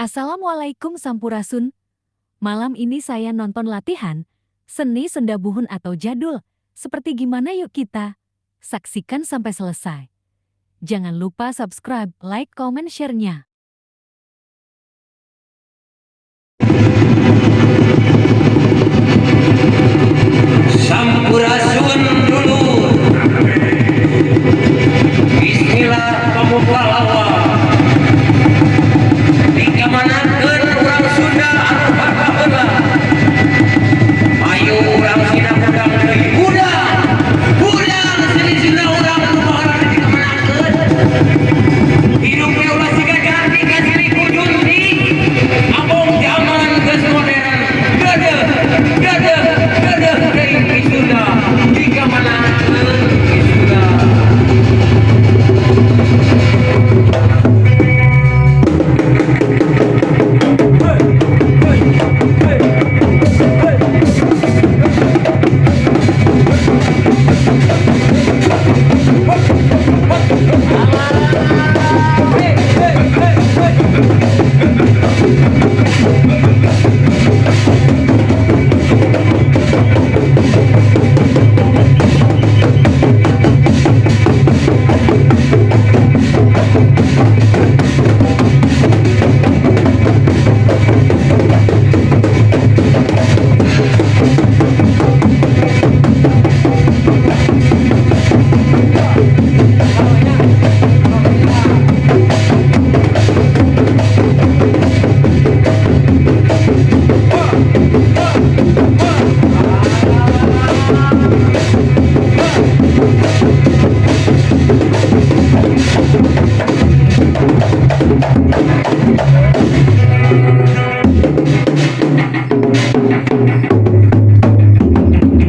Assalamualaikum Sampurasun. Malam ini saya nonton latihan seni Sunda Buhun atau jadul. Seperti gimana, yuk kita saksikan sampai selesai. Jangan lupa subscribe, like, comment, share-nya. Sampurasun dulur. Bismillah pamuka lawa. Dikamanakeun urang Sunda anu baheula. Ayo urang sina hudang deui. Hudang. Hudang seni Sunda urang anu baheula dikamanakeun. Hidup ge ulah siga ganti ka silih ku junti. Abong zaman geus modern. Deudeuh, deudeuh, deudeuh deui ki Sunda. Dikamanakeun ki Sunda.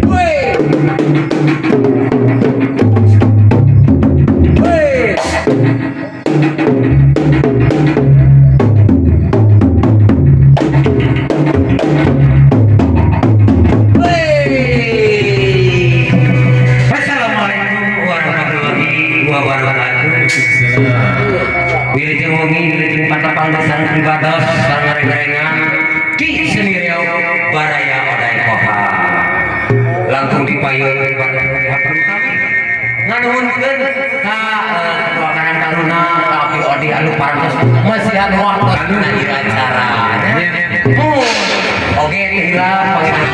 Wey. Wey. Wey. Assalamualaikum warahmatullahi wabarakatuh. Wilujeng wengi, wilujeng patepang sareng ibados sareng reng-rengan di seni reog baraya odai koha. Langkung dipayun kami nganuhunkeun ka ketua Karang Taruna ka Abi Odi anu parantos masihan waktos dina ieu acara. Oge teu hilap panginten.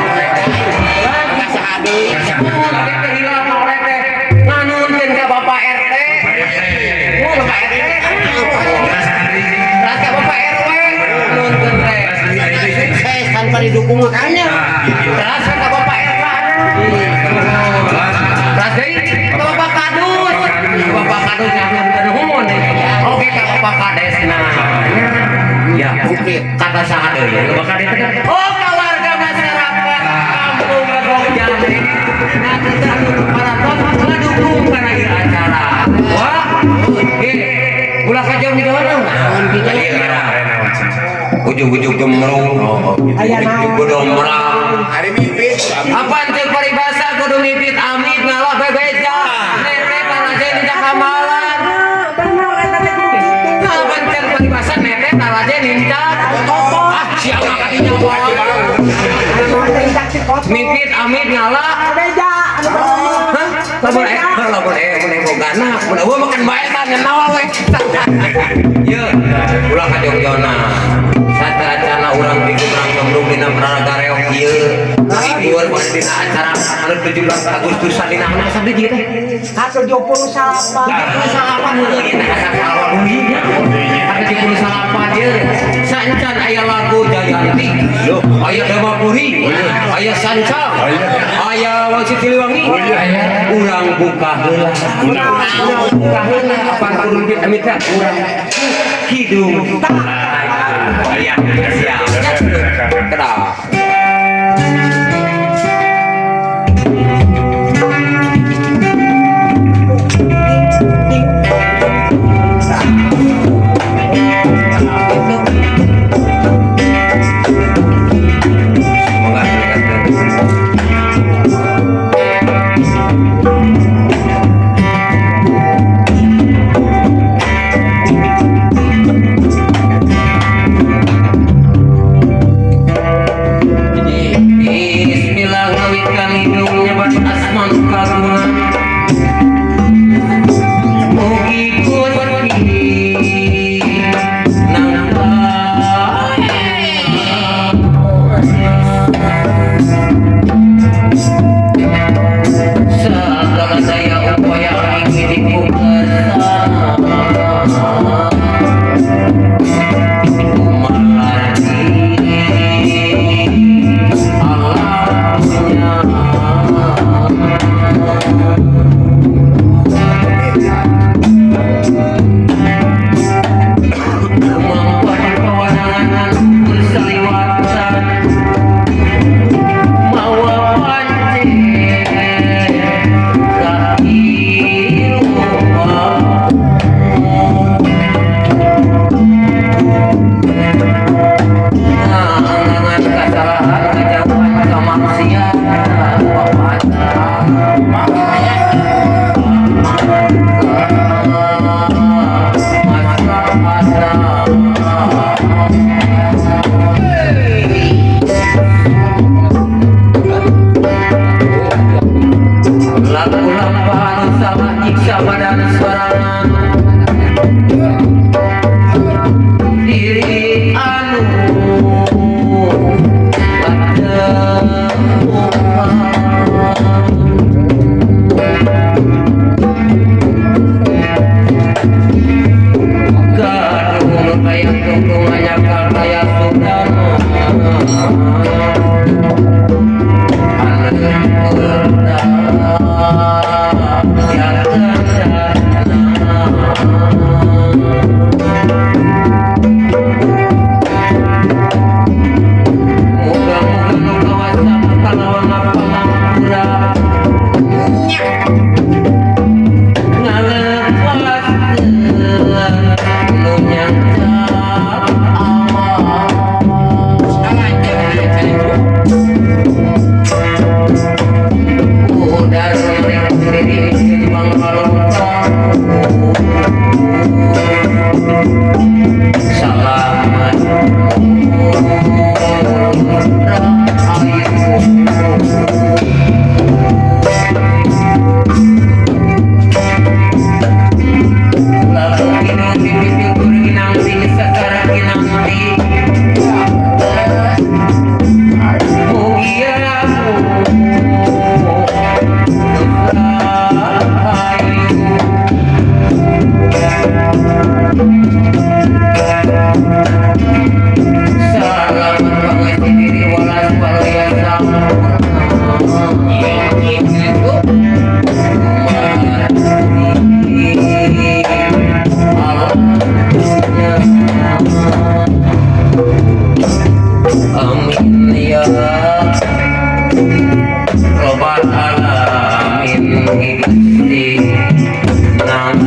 Oge teu hilap oleh teh nganuhunkeun ka Bapak RT. Bapak RT. Terus ka Bapak RW nuhunkeun teh. Sukses tanpa didukung makanya. Terus ka Bapak RK. Terus deui ka Bapak Kadus. Bapak Kadus nganuhunkeun nuhun. Oge ka Bapak Kadesna. Ya, kata saha deui ya Bapak Kades teh. Oh, ka warga masyarakat Kampung Legok Jambe. Nah, kita anu parantos ngadukung kana ieu acara. Wah, ulah kajauh di mana? Ujung-ujung gemrung, ujung domrang. Hari mimpi. Apaan cek paribasa kudu mipit amit ngalah bebeja. Nenek taraje ninja kamalan. Bener eta teh kudu kitu. Apaan cek paribasa nenek taraje ninja. Ah, siapa kadinya wae. Mipit amit ngalah. Beja anu bener. Hah? Lamun lamun mun bogana, mun eueuh makan bae tah nyenawa we. Ye, ulah ka Jogjona. Sateuacanna urang di Gumrang Gembrung dina Praraga Reog ieu. Ngahibur pada dina acara anu 17 Agustusan dina anak sabdi ieu teh. 78. 78 heueuh ieu teh asa kalon deui nya. 78 ieu. Saencan aya lagu Jayanti, aya Damapuri, aya Sancang, aya Wangsit Siliwangi. Urang buka heula. Urang buka heula apa kudu amit amit urang hidung. Aya siap. Kedah. Semoga Salamat Amin ya Robbal alamin Gusti nang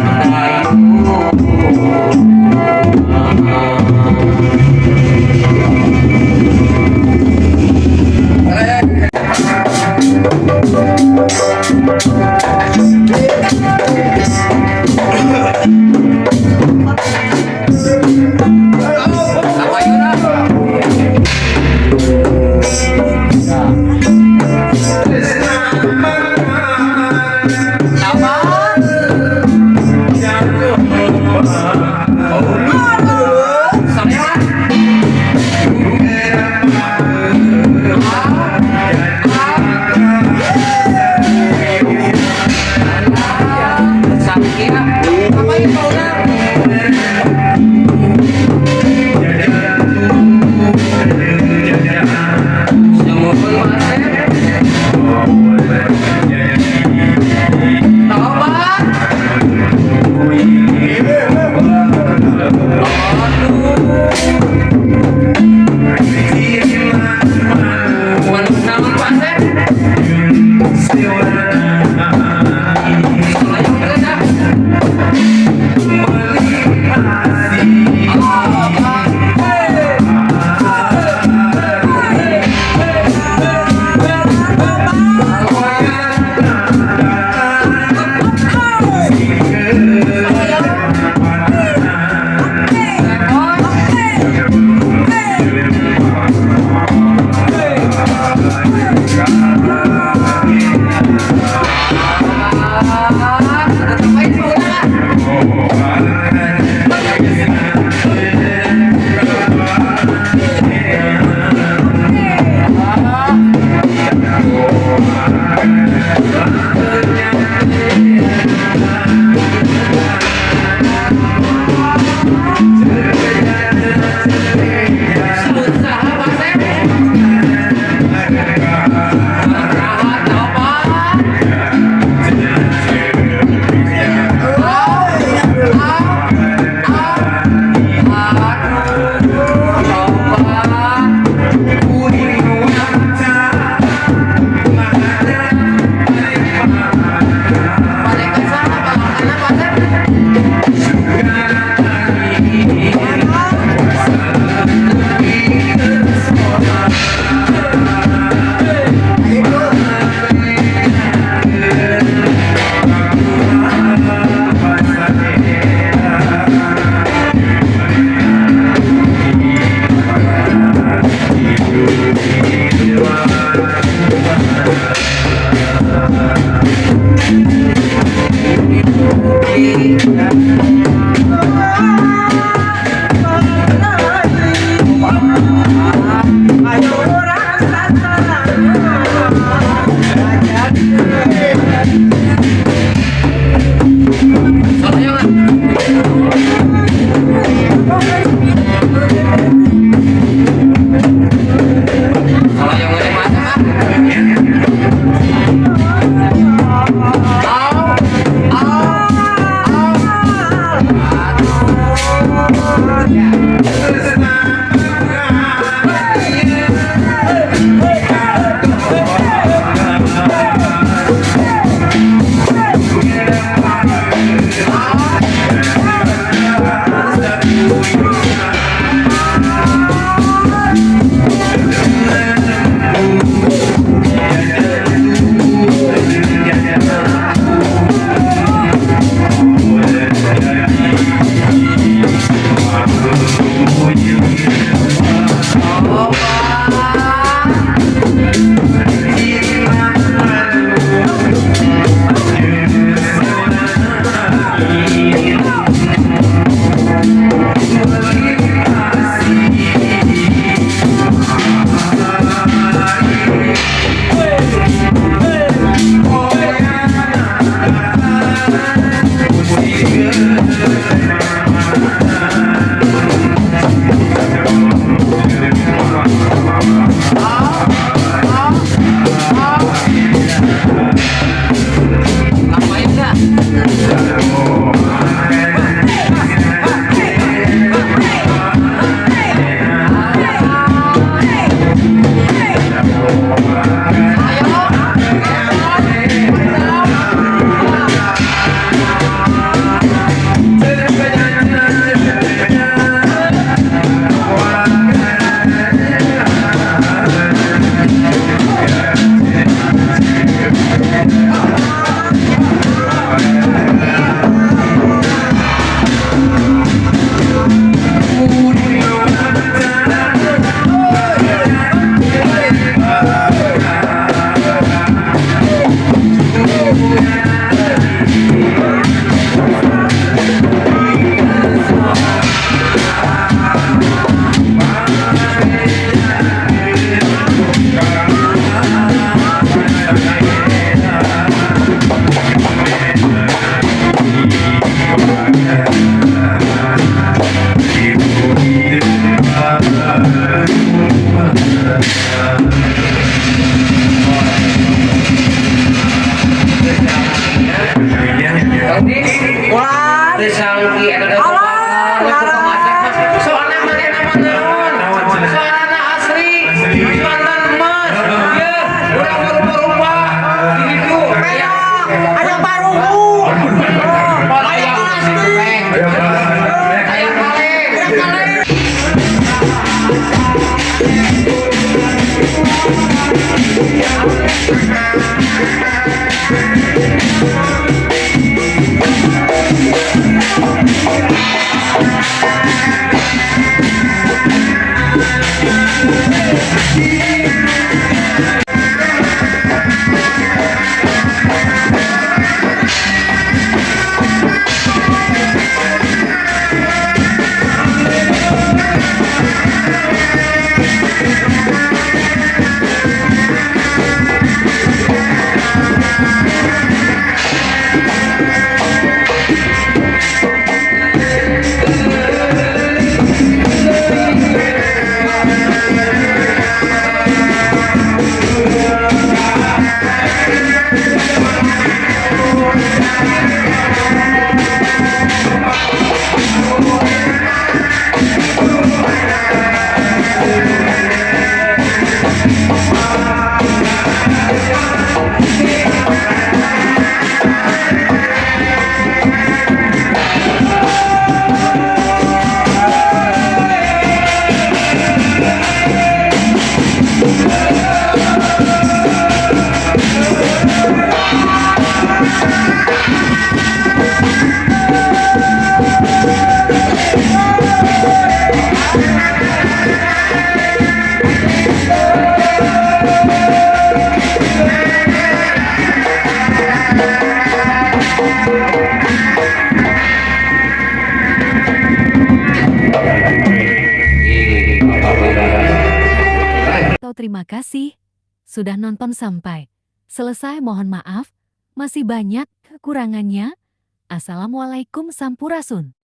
Terima kasih sudah nonton sampai selesai. Mohon maaf masih banyak kekurangannya. Assalamualaikum, Sampurasun.